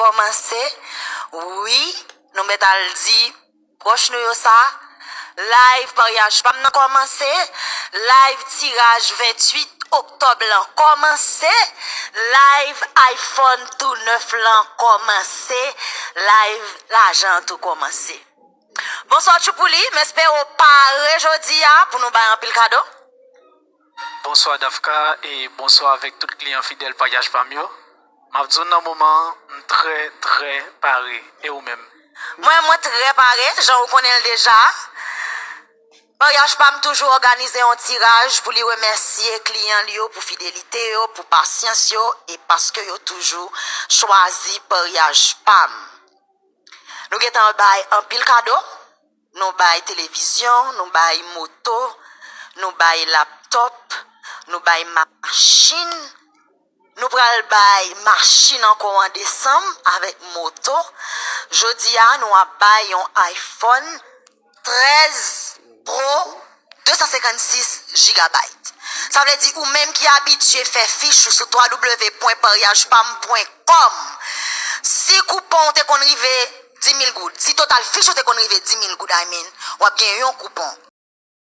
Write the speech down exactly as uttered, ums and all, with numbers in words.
kòmanse. Wi, nou mèt al di pwòch nou yo sa. Live paryaj pa m nan kòmanse. Live tiraj venntuit oktòb lan kòmanse. Live iPhone tou nèf lan kòmanse. Live lajan an tou kòmanse. Bonswa Tchoupouli, m espere w pare jodi a pou nou bay anpil kado. Bonswa Dafka e bonswa avèk tout kliyan fidèl paryaj pa m yo. M ap di w nan moman an, m trè, trè pare. E ou menm? Mwen, mwen trè pare, jan ou konnen l deja. Paryaj pa m toujou òganize yon tiraj pou li remèsye kliyan l yo pou fidelite yo, pou pasyans yo e paske yo toujou chwazi paryaj pa m. Nou gentan bay anpil kado. Nou bay televizyon, nou bay moto, nou bay laptòp, nou bay machin. Nou pral bay machin ankò an desanm avèk moto. Jodi a, nou ap bay yon iPhone trèz Pro de san senkannsis jigabayt. Sa vle di ou menm ki abitye fè fich ou sou w w w pwen paryaj pa m pwen kòm, si koupon w te konn rive di mil goud, si total fich ou te konn rive di mil goud, I mean, w ap gen yon koupon.